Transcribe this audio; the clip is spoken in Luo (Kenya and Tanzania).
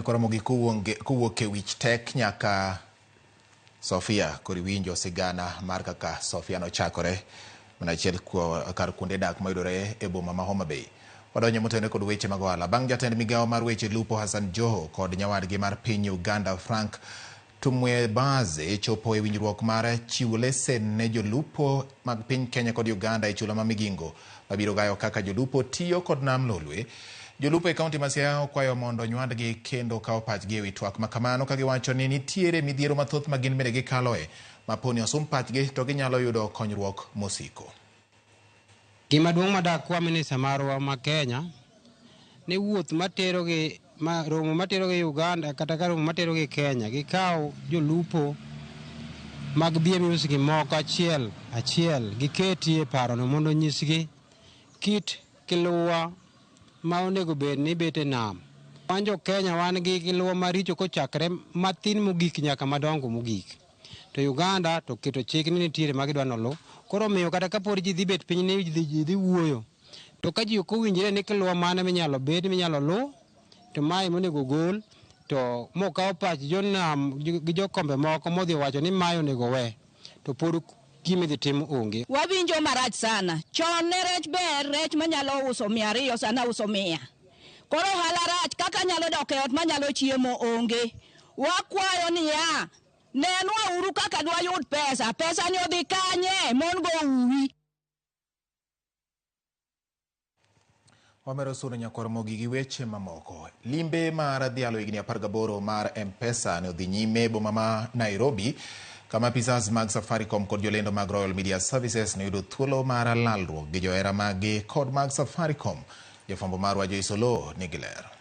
Nyakwar Ramogi kowuok e wich tek nyaka Sofia koro iwinjo sigana mar kaka Sofia nochakore mana achiel kar kuonde dak mayudore e boma ma Homa Bay. Wadonjo motenore kod weche mag ohala. Bang' jatend migawo mar weche lupo Hassan Joho kod nyawadgi mar piny Uganda Frank Tumwebaze chopo e winjruok mar chiwo lesen ne jolupo mag piny Kenya kod Uganda e chula ma Migingo mabiro gayo kaka jolupo tiyo kod nam Lolwe. Jolupo e kaunti ma Siaya okwayo mondo onywandgi kendo kawo pachgi ewi twak ma kamano ka giwacho ni nitiere midhiero mathoth ma gin bende gikaloe ma poni osum pachgi to ginyalo yudo konyruok mosiko. Gima duong' ma dakwa minista marwa ma Kenya ni wuoth materogi ma romo materogi Uganda kata ka romo materogi Kenya gikaw jolupo mag BMUs gi moko achiel achiel giketie parono mondo onyisgi kit kiluwa ma onego bed ni bet e nam. Wan jo Kenya wan gi kiluwa maricho kochakre mathin mogik nyaka madongo mogik. To Uganda to keto chik ni nitiere ma gidwa nolu. Koro omiyo kata kapod ji dhi bet piny ni ji dhi wuoyo to ka ji ok owinjre ni kiluwa mane minyalo bed minyalo lu to mae monego gol to mokawo pach jonam gi jokombe moko modhi owacho ni mae onego we to pod gima idhi tim onge. Wawinjo marach sana. Chon ne rech ber, rech manyalo uso 200 sana uso 100. Koro ohala rach, kaka anyalo dok e ot manyalo chiemo onge. Wakwayo niya, nenwa uru kaka dwayud pesa. Pesa ni odhi kanye? Mon go uwi. Wamero suno nyakwar Mogi gi weche mamoko. Limbe mar dhialo higni 18 mar M-Pesa ne odhi nyime e boma ma Nairobi kama apisas mag Safaricom kod jolendo mag Royal Media Services ne oyudo thuolo mar lalruok gi johera maggi kod mag Safaricom. Jafwambo marwa Joyce Oloo nigi ler.